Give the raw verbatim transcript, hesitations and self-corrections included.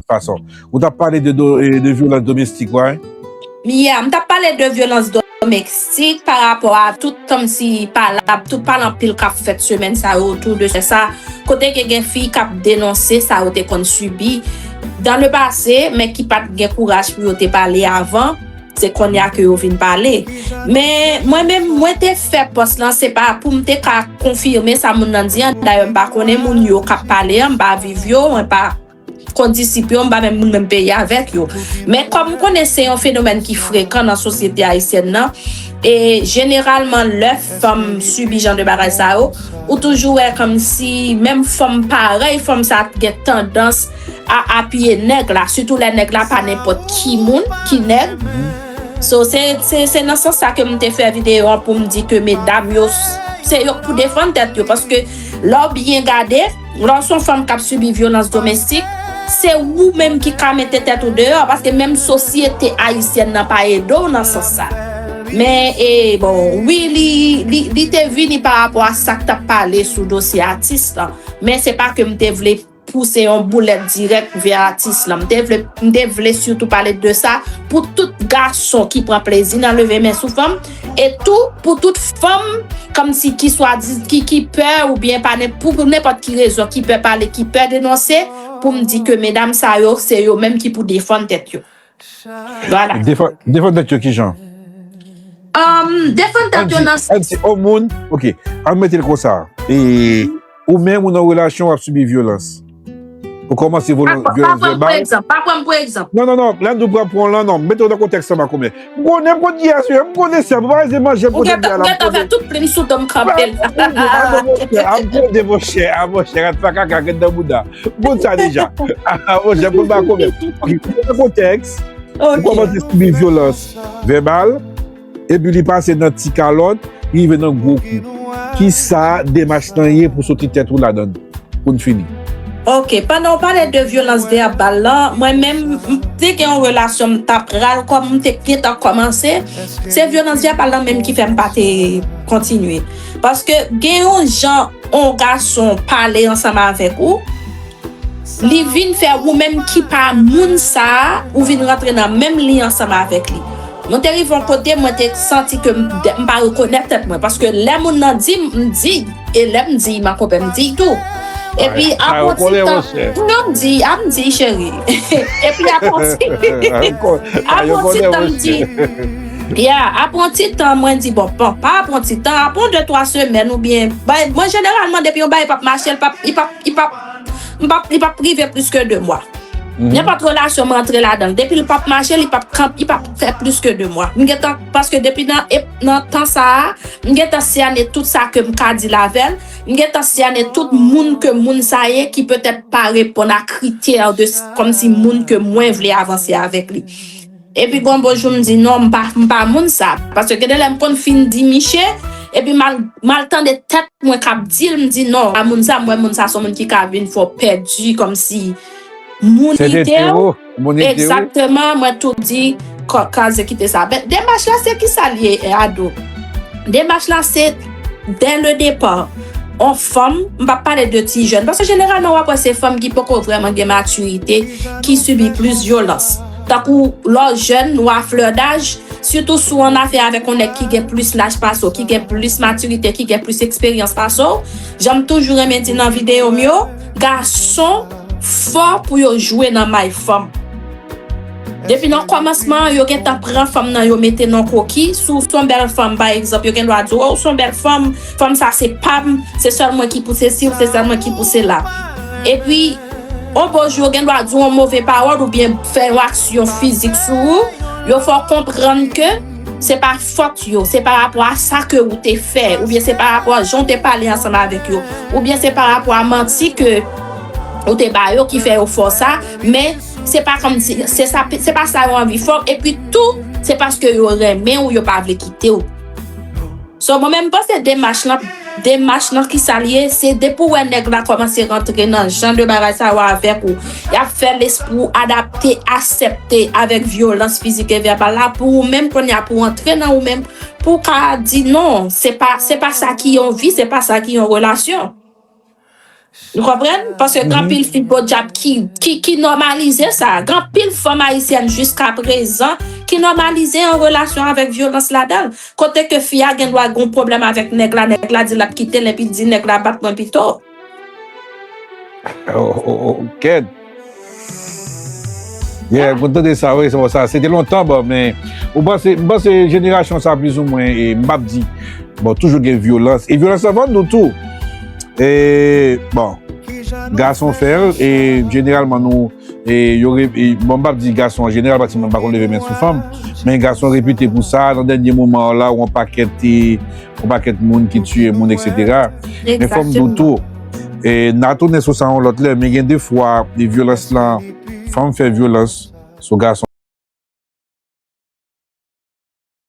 fason. Ou t ap pale de, do, e, de vyolans domestik, wi. Yeah, m t ap pale de vyolans domestik pa rapò a tout kòmsi pale, tout pale anpil k ap fèt semèn sa yo otou de sa. Kote ke gen fi k ap denonse sa yo te konn sibi dans le passé, men ki pa t gen kouraj pou yo te pale avan. Se kounye a ke yo vin pale. Men mwen menm, mwen te fè pòs lan, se pa pou m te ka konfime sa moun nan di an. Dayè, m pa konnen moun yo k ap pale an, m pa viv yo, mwen pa kondisip yo, m pa menm moun menm peyi avèk yo. Men kòm m konnen se yon fenomèn ki frekan nan sosyete ayisyèn nan, e jeneralman lè fanm sibi jan de bagay sa yo, ou toujou wè kòmsi menm fanm parèy fanm sa gen tandans a apiye nèg la, sitou lè nèg la pa nenpòt ki moun, ki nèg. So, se, se, se nan sans sa ke m te fè videyo an pou m di ke medam yo, se yo k pou defann tèt yo, paske lè w byen gade, lè w se yon fanm k ap sibi vyolans domestik, se ou menm ki ka mete tèt ou deyò, paske menm sosyete ayisyèn nan pa ede w nan sans sa. Men, e, bon, wi, li, li, li te vini pa rapò a sa k t ap pale sou dosye atis lan. Men se pa ke m te vle pouse yon boulèt dirèk vè atis lan. M te vle, m te vle sitou pale de sa pou tout gason ki pran plezi nan leve men sou fanm, e tou pou tout fanm kòmsi ki swa di, ki, ki pè oubyen pa nen-, pou, pou nenpòt ki rezon, ki pè pale, ki pè denonse, pou m di ke medam sa yo, se yo menm ki pou defann tèt yo. Vwala. Defann, defann tèt yo kijan? Um, defann tèt yo nan. Ann di, ann di, o moun, ok, ann mete l konsa. E ou menm ou nan relasyon, w ap sibi vyolans. Ou kòmanse vyolans vèbal. Pa pran m pou egzanp, pa pran m pou egzanp. Non, non, non, lè nou pran pran lan, non, mete w nan kontèks lan, Makomè. M konnen m konn di a, m konnen sa, m pa rete manje, m konnen di a la. Ou gentan fè tout plim sou do m kanpe la. Ap gade, monchè, ap gade, monchè, ap monchè, rat pa kaka, gade nan bouda. M konn sa deja. A, monchè, m konn pa konbyen. Ok, nan kontèks, ou kòmanse sibi vyolans vèbal, epi li pase nan ti kalòt, li rive nan gwo kou. Kisa demach lan ye pou soti tèt ou ladan l? Pou n fini. Ok, pandan w pale de vyolans vèbal lan, mwen menm, m te gen yon relasyon m t ap pral kòm m te gentan kòmanse, se vyolans vèbal lan menm ki fè m pa te kontinye. Paske gen yon jan yon gason pale ansanm avèk ou, li vin fè ou menm ki pa moun sa a, ou vin rantre nan menm liy ansanm avèk li. Mwen te rive yon kote, mwen te santi ke m, m pa rekonèt tèt mwen. Paske lè moun nan di m, m di, e lè m di, m akonpè m di tou. Epi, apre yon ti tan, non, m di, a m di, cheri. Epi, apre yon ti, apre yon ti tan, m di, yeah, apre yon ti tan, mwen di, bon, bon, pa apre yon ti tan, apre yon de, twa semèn, oubyen, bay, mwen, jeneralman, depi yon bagay p ap mache, l p ap, li p ap, li p ap, m p ap, li p ap rive plis ke de mwa. Nenpòt relasyon m rantre ladan l, depi l p ap mache, li p ap kanp-, li p ap fè plis ke de mwa. M gentan, paske depi nan, ep-, nan tan sa a, m gentan sène tout sa ke m ka di l avè l, m gentan sène tout moun ke moun sa ye ki petèt pa reponn a kritè de s-, kòmsi moun ke mwen vle avanse avèk li. Epi gon bon jou m di non, m pa, m pa moun sa. Paske gen de lè m konn fin di miche, epi m al, m al tande tèt mwen k ap di l, m di non, pa moun sa, m wè moun sa se yon moun ki ka vin fè w pèdi kòmsi mounite w. Egzakteman, mwen tou di, kraze kite sa. Men demach la se kisa l ye, Ado? Demach la se, dès le départ, on fanm, m p ap pale de ti jèn, paske jeneralman w ap wè se fanm ki poko vrèman gen matirite ki sibi plis vyolans. Tankou lè w jèn, ou a flè daj, sitou si w annafè avèk yon nèg ki gen plis laj pase w, ki gen plis matirite, ki gen plis eksperyans pase w, jan m toujou renmen di nan videyo m yo, gason fò pou yo jwe nan may fanm. Depi nan kòmansman an, yo gentan pran fanm nan, yo mete nan koki. Si w se yon bèl fanm, pa egzanp, yo gen dwa di w, o, w se yon bèl fanm, fanm sa se pa m, se sèl mwen ki pou sesi, ou se sèl mwen ki pou sela. Epi, yon bon jou, yo gen dwa di w yon move pawòl oubyen fè yon aksyon fizik sou ou, yo fè w konprann ke se pa fòt yo, se pa rapò a sa ke ou te fè, oubyen se pa rapò a jan w te pale ansanm avèk yo, oubyen se pa rapò a manti ke ou te ba yo ki fè yo fè w sa, men se pa kòmsi, se sa, se pa sa yo anvi fè w, epi tou, se paske yo renmen w, yo pa vle kite w. So, mwen menm, m panse demach lan, demach lan, kisa l ye, se depi w wè nèg la kòmanse rantre nan jan de bagay sa yo avèk ou, y ap fè lespri w adapte, aksepte avèk vyolans fizik e vèbal la, pou ou menm kounye a, pou w antre nan ou menm, pou w ka di non, se pa, se pa sa ki yon vi, se pa sa ki yon relasyon. Ou konprann? Paske gen anpil fi podyab ki, ki, ki nòmalize sa. Gen anpil fanm ayisyèn jiska prezan ki nòmalize yon relasyon avèk vyolans ladan l. Kote ke fi a gen dwa gen yon pwoblèm avèk nèg la, nèg la di l ap kite l, epi di nèg la bat mwen pito. Oh, oh, oh, kèt. Yeah, kontan de sa, wi, se sa. Se te lontan, bon, men ou panse, m panse jenerasyon sa, plizoumwen, e m p ap di, bon, toujou gen vyolans. E vyolans la, fò n di w tou. E, bon, gason fè l, e jeneralman, nou, e, yo, re- e, bon, m p ap di gason an jeneral, paske mwen pa konn leve men sou fanm, men gason repite pou sa, nan dènye moman an la, ou yon pakèt, e, yon pakèt moun ki tiye moun, et cetera. Men fò m di w tou, e, n a tounen sou sa yon lòt lè, men gen de fwa, e, vyolans lan, fanm fè vyolans sou gason.